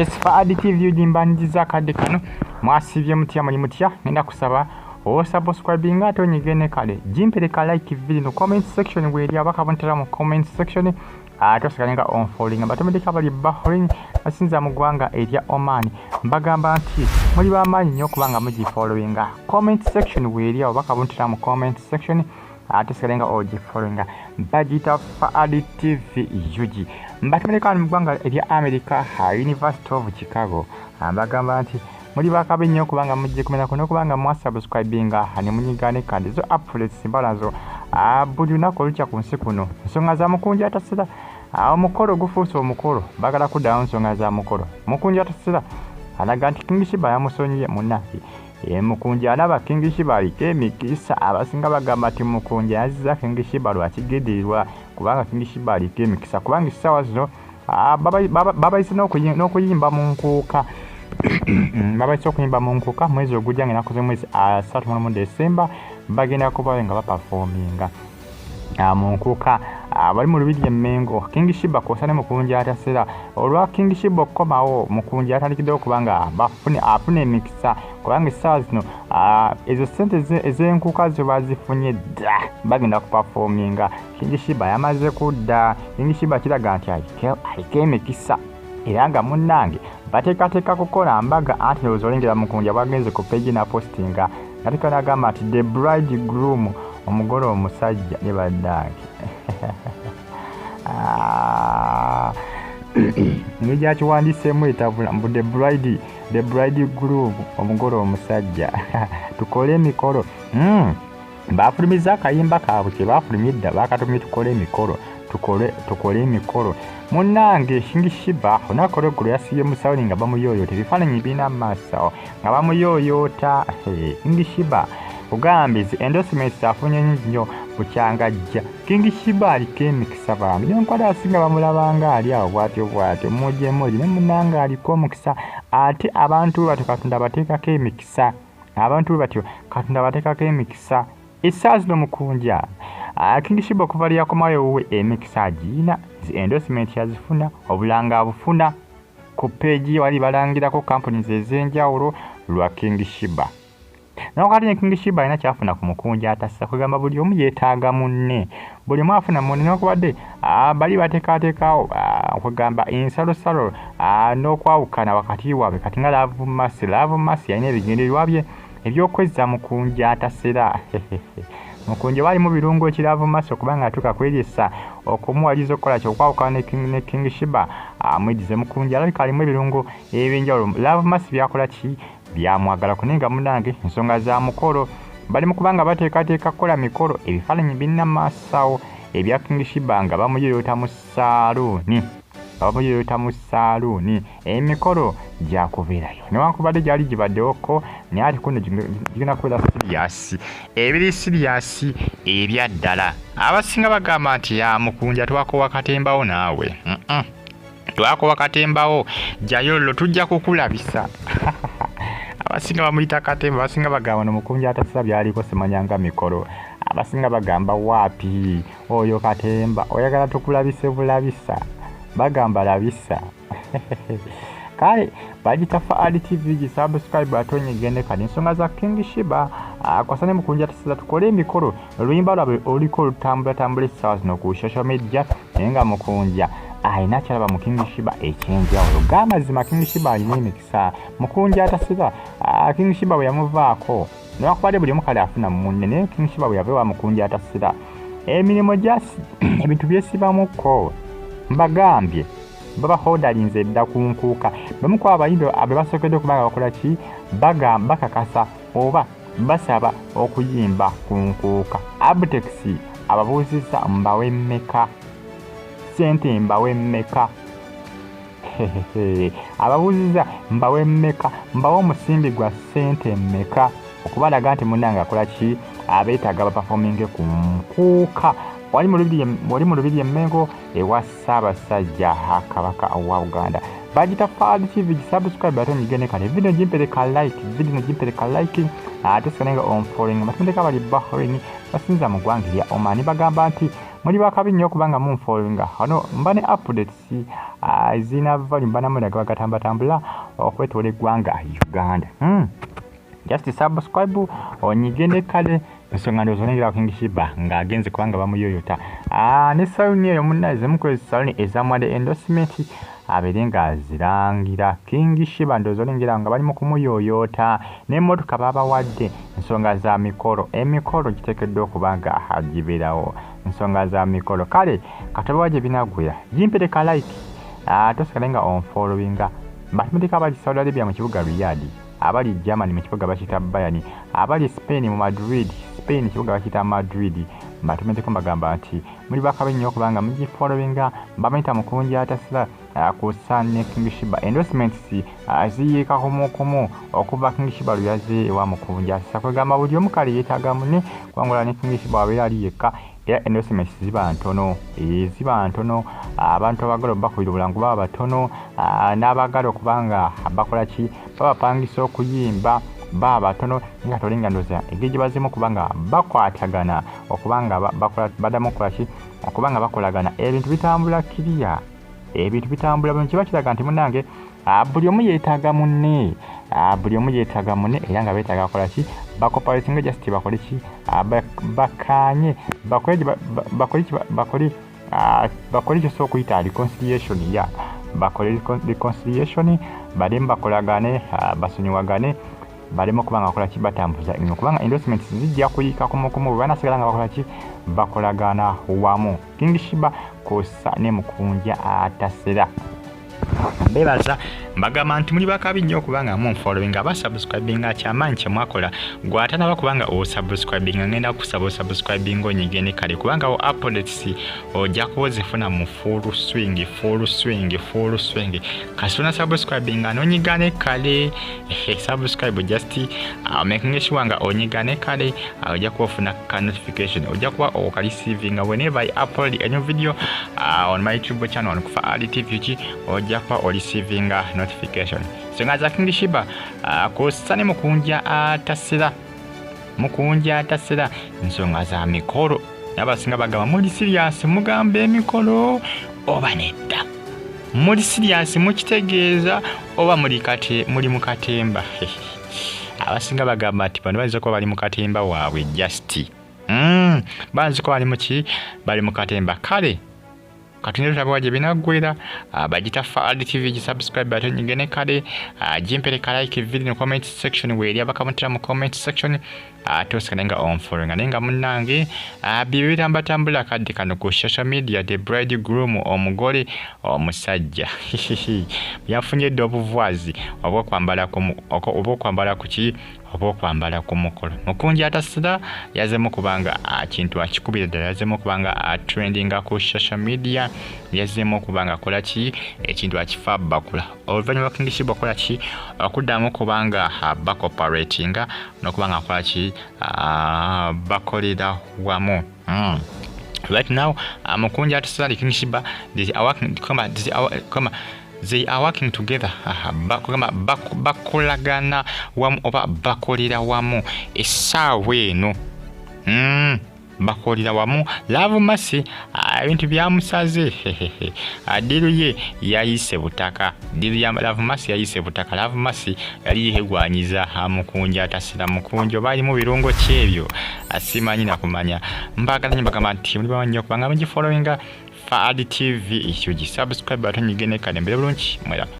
Yes, Fuad TV gimbanjiza akadde kano. Mwasibye mutya, muli mutya? Ngenda kusaba osubscribinga ate onyige kale gimpereka like video no comment section weri abakabontera mu comment section, ate osigale nga onfollowing. Batomedeka bali Bahrain, basinza mu ggwanga erya Oman, mbagamba nti muli bamaanyi nnyo okubanga mugifollowinga. Comment section weri abakabontera mu comment section, ate osigale nga ogifollowinga. Bagiyita Fuad TV UG. Mbatomedeka mu ggwanga erya America, University of Chicago, mbagamba nti muli bakabi nnyo okubanga mugikumirako n'okubanga mwasubscribinga ne munyigane kandi zo updates mbalazo buli lunaku olukya ku nsi kuno. Ensonga za Mukunja Atasira, omukolo gufuuse omukolo, bagala kuddawo nsonga za mukolo. Mukunja Atasira alaga nti King Sheebah yamusonyiye. Munnange, Mukunja alaba King Sheebah aliko emikisa. Abasinga bagamba nti Mukunja yazizza King Sheebah lwakigendererwa, kubanga King Sheebah aliko emikisa, kubanga essaawa zino babayise n'okuyimba mu nkuuka, babayise okuyimba mu nkuuka mwezi ogujja nga ennaku z'omwezi 31 Desemba. Bagenda kubayo nga baperforminga mu nkuuka bali mu lubiri e Mmengo, King Sheebah kwosa ne Mukunja Atasera. Olwa King Sheebah okukomawo, Mukunja atandikiddewo kubanga afuna emikisa, kubanga essaawa zino ezo ssente ez'enkuuka zo bazifunye dda, bagenda kuperforminga. King Sheebah yamaze kudda. King Sheebah kiraga nti aliko emikisa, era nga munnange bateekateeka kukola mbaga. Anti ndowooza olengera Mukunja bwagenze ku page n'apostinga nateeka n'agamba nti "the bride groom", omugole omusajja ne bannange. Engeri gyakiwandiiseemu etabula mbu the bride groom, omugole omusajja, tukole emikolo. Bafulumiza akayimba kaabwe kye bafulumya edda, bakatumye "Tukole emikolo", tukole emikolo. Munnange, King Sheebah olunaku olweggulo yasibye mu sawuni nga bamuyooyoota, ebifaananyi birina mu maaso nga bamuyooyoota. King Sheebah kugambye zi endorsements afunye nnyo bukyangajja. King Sheebah aliko emikisa bambi, newankubadde abasinga bamulabanga ali awo bw'atyo bw'atyo mujemuji, ne munnange aliko omukisa. Ate abantu bwe batyo Katonda abateekako emikisa, abantu bwe batyo Katonda abateekako emikisa. Essaawa zino Mukunja, King Sheebah okuva lye yakomawo ewuwe, emikisa agiyina, zi endorsement yazifuna, obulanga abufuna ku page ye, wali balangirako companies ez'enjawulo lwa King Sheebah. Nawakati ne King Sheebah alina kyafuna ku Mukunja Atasa. Kugamba buli omu yeetaaga munne, buli omu afuna munne, newankubadde bali bateekateekawo okugamba ensalosalo n'okwawukana wakati waabwe. Kati nga Love Mercy, Love Mercy yalina ebigendererwa bye ebyokwezza Mukunja Atasera. Mukunja bali mu birungo eki Love Mercy okubanga atuuka kweryesa okumuwaliriza okukola ki? Okwawukana ne King Sheebah amwedize. Mukunja alabika alimu ebirungo ebyenjawulo Love Mercy byakola ki, byamwagalako. Naye nga munnange ensonga za mukolo, bali mu kubanga bateekateeka kukola mikolo. Ebifaananyi birina maaso ebya King Sheebah nga bamuyoyota mu saaluuni, bamuyoyota mu saaluuni. Emikolo gyakubeerayo newankubadde gyali gibaddewoko, naye ate kuno gigenda kubeera serious, ebiri serious ebyaddala. Abasinga bagamba nti ya Mukunja twakowa katembawo naawe, twakowa katembawo, jjayo llo tujja kukulabisa. Abasinga bamuyita katemba. Abasinga bagamba no Mukunja Atasira byaliko simanyanga mikolo. Abasinga bagamba waapi oyo katemba, oyagala tukulabise bulabisa, bagamba labisa. Kale bagita Fuad TV, gisubscribe ate onyigende. Kati ensonga za King Sheebah akwasa ne Mukunja Atasira, "Tukole emikolo", oluyimba lwabwe oluliko olutambulatambula essaawa zino ku social media. Naye nga Mukunja alina kyalaba mu King Sheebah ekyenjawulo. Gamazima King Sheebah alina emikisa. Mukunja Atasira, King Sheebah bwe yamuvaako, newankubadde buli omu kale afuna munne, naye King Sheebah bwe yava ewa Mukunja Atasira, emirimu gyasi ebintu byesibamukko. Mbagambye baba hodalinze dda ku nkuuka. Bamu ku abayimbi abe basookedde okuba nga bakola ki, bakakasa oba basaba okuyimba ku nkuuka. Abtex ababuuzizza mbawe mmeka sente, mbawe mmeka, ababuuzizza mbawe mmeka, mbawe omusimbi gwa ssente mmeka okubalaga nti munnange akola ki, abeetaaga baperforminge ku nkuuka. Wali mu lubiri e Mmengo ewa Ssaabasajja Kabaka wa Buganda. Bagita Fuad TV, gisubscribe ate onyigende. Kale video gimpereka like, video gimpereka like, ate sigale nga onfollowing. Batundeka bali Bahrain, basinza mu ggwanga erya Oman, bagamba nti Muli bakabi nnyo okubanga munfollowinga. Wano mba ne updates ezirina value, mba namulira gaba gatambatambula okwetoola eggwanga Uganda. Just subscribe onyige ne kale ensonga ndowooza olengera King Sheebah ng'agenze kubanga bamuyoyota ne saluni eyo munnaye, zimu ku saluni ezamuwadde endorsement abeere ng'azirangira. King Sheebah ndowooza olengera nga bali mu kumuyooyoota n'emmotoka babawadde ensonga za mikolo. Emikolo giteekeddwa okuba nga gibeerawo, ensonga za mikolo. Kale katobewa gye binaggwera, gimpereka like, tosigale nga onfollowinga. Batumideko abali Saudi Arabia mu kibuga Riyadh, abali Germany mu kibuga bakiyita Bayern, abali Spain mu Madrid, Spain kibuga bakiyita Madrid. Mbatumiddeko mbagamba nti muli bakabi nnyo okubanga mugifollowinga. Bamuyita Mukunja Atasira kusa ne King Sheebah. Endorsements ziyiika kumukumu okuva King Sheebah lwe yazze ewa Mukunja Atasira. Kwegamba buli omu kale yeetaaga munne, kubanga ne King Sheebah wabeera ali yekka era endorsements ziba ntono, ziba ntono. Abantu abagala obakubira obulango baba batono, n'abaagala okuba nga bakola ki, babapangisa okuyimba baba batono. Nga tolinga ndowooza engeri gye bazimu okuba nga bakwatagana, okuba nga baddamu okukola ki, okuba nga bakolagana, ebintu bitambula kiriya, ebintu bitambula bulungi. Kiba kiraga nti munnange buli omu yeetaaga munne, buli omu yeetaaga munne, era nga beetaaga bakola ki, bacooperatinga, just bakole ki, bakkaanye, bakole ki, bakole kyosobola okuyita reconciliation ya bakole reconciliation, balemu bakolagane, basonyiwagane, baleme okuba nga bakola ki, batambuza ennyo, kubanga endorsements zijja kuyiika kumukumu bwe banasigala nga bakola ki, bakolagana wamu. King Sheebah kw'ossa ne Mukunja Atasera, mbebaza mbagamba nti muli bakabi nnyo okubanga munfollowinga, abasubscribinga. Kyamaanyi kyemwakola. Gwatanaba kubanga osubscribinga, ngenda kusaba osubscribinga, onyige ne kale, kubanga o updates ojja kuba ozifuna mu full swing, full swing, full swing. Kasita subscribinga nonyiga ne kale, subscribe, just making sure nga onyiga ne kale, ojja kuba ofuna ka notification, ojja kuba okareceivinga whenever I upload a new video on my YouTube channel on Kufa Ali TV ki, ojja kuba oreceivinga notification. So nga za King Sheebah kw'ossa ne Mukunja Atasira, Mukunja Atasira, ensonga za mikolo. N'abasinga bagamba muli serious, mugamba emikolo oba nedda? Muli serious, mukitegeeza oba muli kate, muli mu katemba? Abasinga bagamba nti bano bayinza okuba bali mu katemba waabwe, just bayinza kuba bali muki, bali mu katemba. Kale katunire tulabe gye binaggwera. Bagita Faad TV, gisubscribe ate onyige ne kale, gimpereka like video ne comment section weeri abakamutera mu comment section, ate osigale nga onfollowinga. Naye nga munnange bye bitambatambula kadde kano ku social media. The bride groom, omugole omusajja, yafunye dda obuvwazi oba okwambala ku ki, oba okwambala ku mukolo. Mukunja Atasira yazemu kubanga kintu akikubira ddala, yazemu kubanga atrendinga ku social media, yazemu okubanga akola ki, ekintu akifa bakula oluvannyuma lwa King Sheebah okola ki, okuddamu kubanga bacooperatinga n'okuba nga akola ki, bakolera wamu. Right now Mukunja Atasira ne King Sheebah, they are working, kama they are working together, kugamba bakolagana wamu oba bakolera wamu essaawa eno. Bakolera wamu. Love Mercy ebintu byamusaze, deal ye yayise butaka, deal ya Love Mercy yayise butaka. Love Mercy yali yegwanyiza Mukunja Atasira. Mukunja oba alimu birungo kyebyo simanyi nakumanya. Mbagala nyo, bagamba nti muli bamanyi okubanga mugifollowinga Faad TV ekyo, gisubscribe ate onyige ne kale mbere bulungi. Mweraba.